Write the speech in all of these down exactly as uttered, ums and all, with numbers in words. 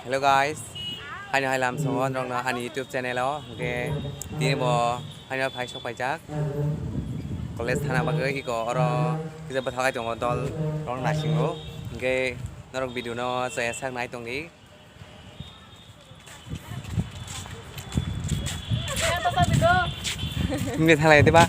Hello guys, haino hai lam songo norokno ani YouTube channel o, hwnkhe tini bo haino phai sok paijak college thana bagwi, iko oro kisa bwthak ai tongo dol rok nasingo, hwnkhe norok video no chaya sak nai tongdi. Himni thalai diba?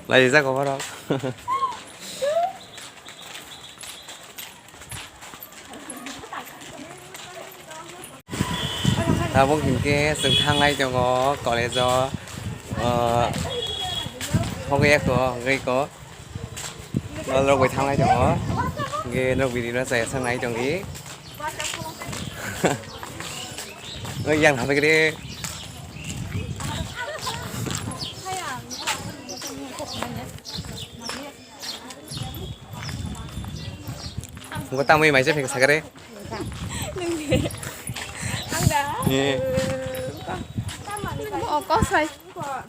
Laijak o borok. Tabuk hinkhe chwng thanglai tongo college o, o, hogwi ekho hogwi ekho. Dol rok bai thanglai tongo. Hwnkhe norok video no chaya sak nai tongdi. Yang hambai khe. Ngo tamwi maisa phek sakare. Nungni. Angda. Ye. Tamani. Oh, kosai.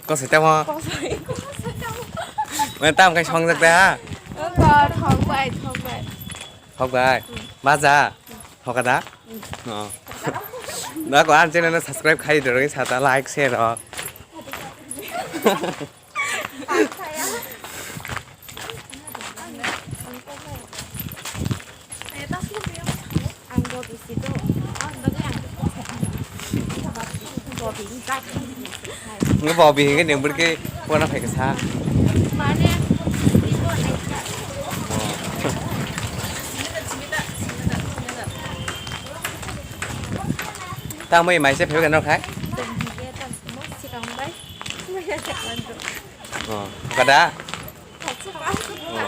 Kosai tamo. Kosai. Kosai tamo. Mane tam kai songjak da. Oh, thok bai, thok bai. Thok bai. Maja. Thok da. Oh. Da ko an channel subscribe khai do ri sa ta like share ro. Nge bobi nge nembur ke pona phai kasa. Tamo mai se phai no khai. Oh, kada? Oh.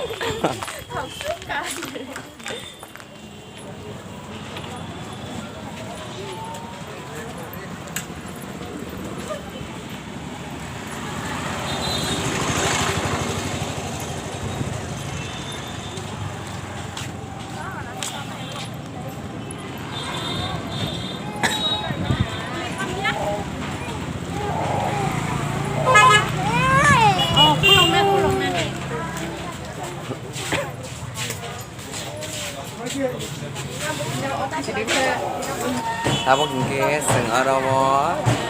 Tabuk hinkhe chwng aro o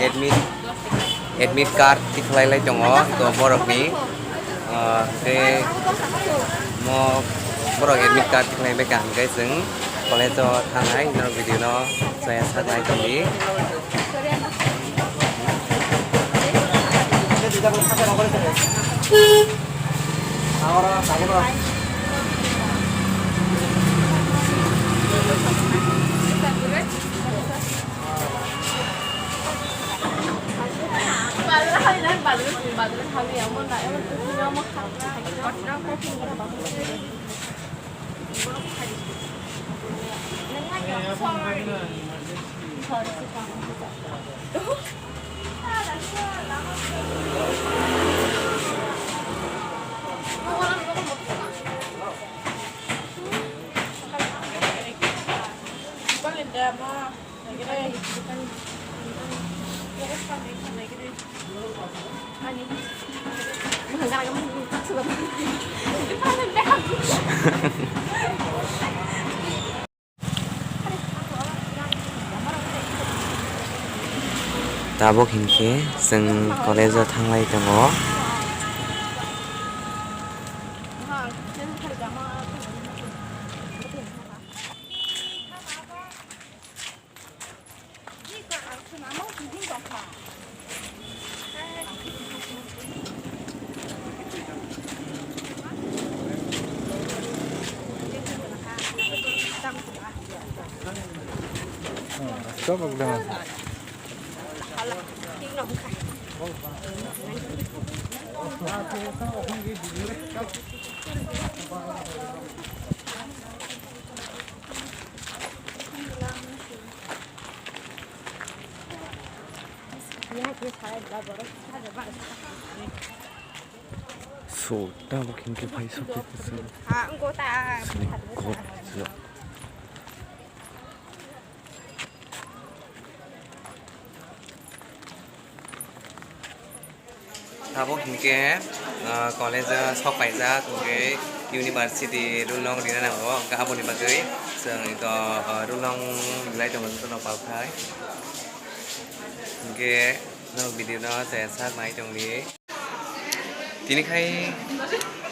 admit, admit card tikhlai lai tongo, to borokni. Ah, tei mo borok admit card tikhlai bai kaham khe chwng college o thangnai, norok video no chaya sak nai tongdi. Tabuk hinkhe chwng college o thanglai tongo. So, tabuk hinkhe phai sokhe se. Sini kok se. Tabuk hinkhe, ah, college o sok paijak, hinkhe university rulong rina nango, hinkhe aboni bagwi chwng ito, ah, rulong rilai tongo jotono pal khai. Hinkhe norok video no chaya sak nai tongdi. Tini khai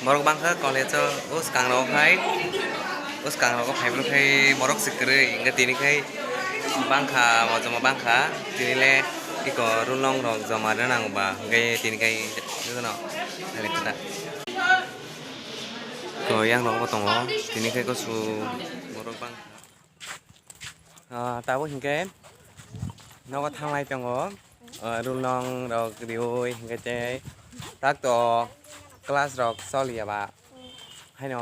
borok bangkha college o, o swkang rok khai, o swkang rogo phaibrwk khai borok se kwrwi, hinkhe tini khai bangkha, o joma bangkha, tini le iko rulong rok joma rwna nango ba, hinkhe tini khai jotono nai khe ta. Iko yang rok bo tongo, tini khai kusu borok bangkha. Ah, tabuk hinkhe nogo thanglai tongo. Ah, rulong rok riui hinkhe tei tak to class rok choliya ba. Haino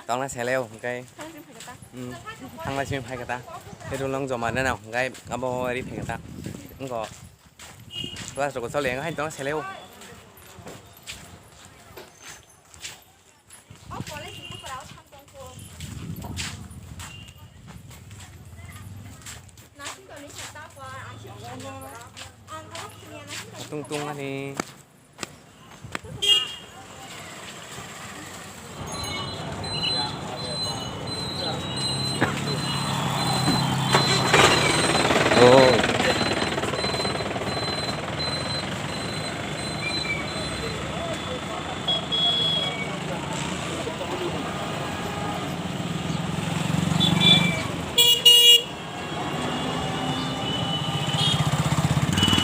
tongna seleo hinkhe. Hmm, thanglai simi phai khe ta. Tei rulong joma rwna hinkhe abo ri phai khe ta. Wngkha class rok choliya haino tongna seleo. Tung tung ani. Oh.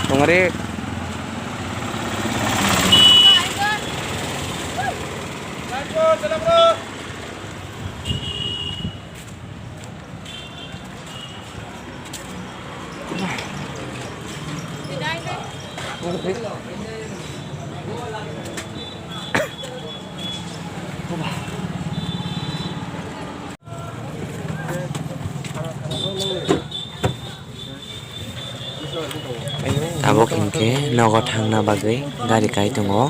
Tongari. Tabuk hinkhe nogo thangna bagwi gari kai tongo.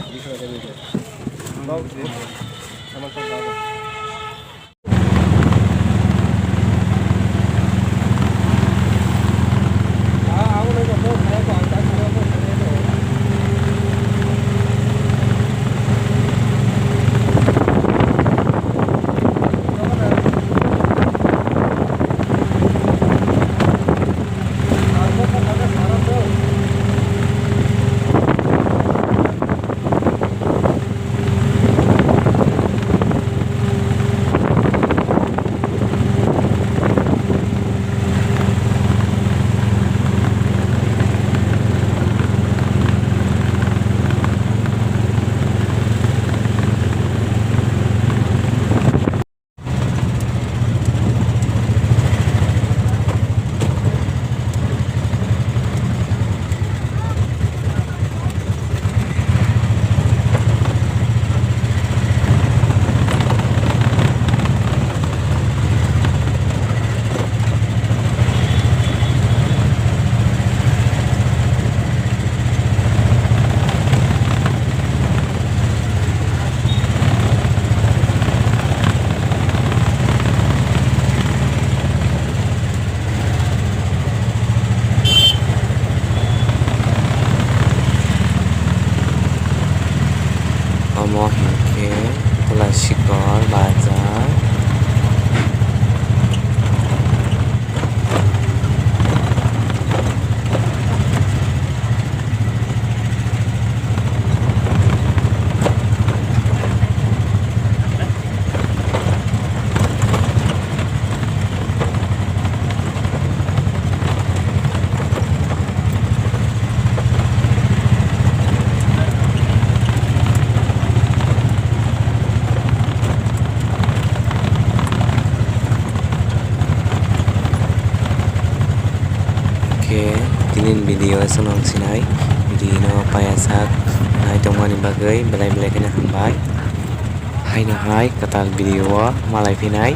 Omo hinkhe Kulasikor bazar. Khe tini video aswk nang sinai, video no paiyasak nai tongmani bagwi belai belai kheno hambai. Haino hai kwtal video o malai phinai.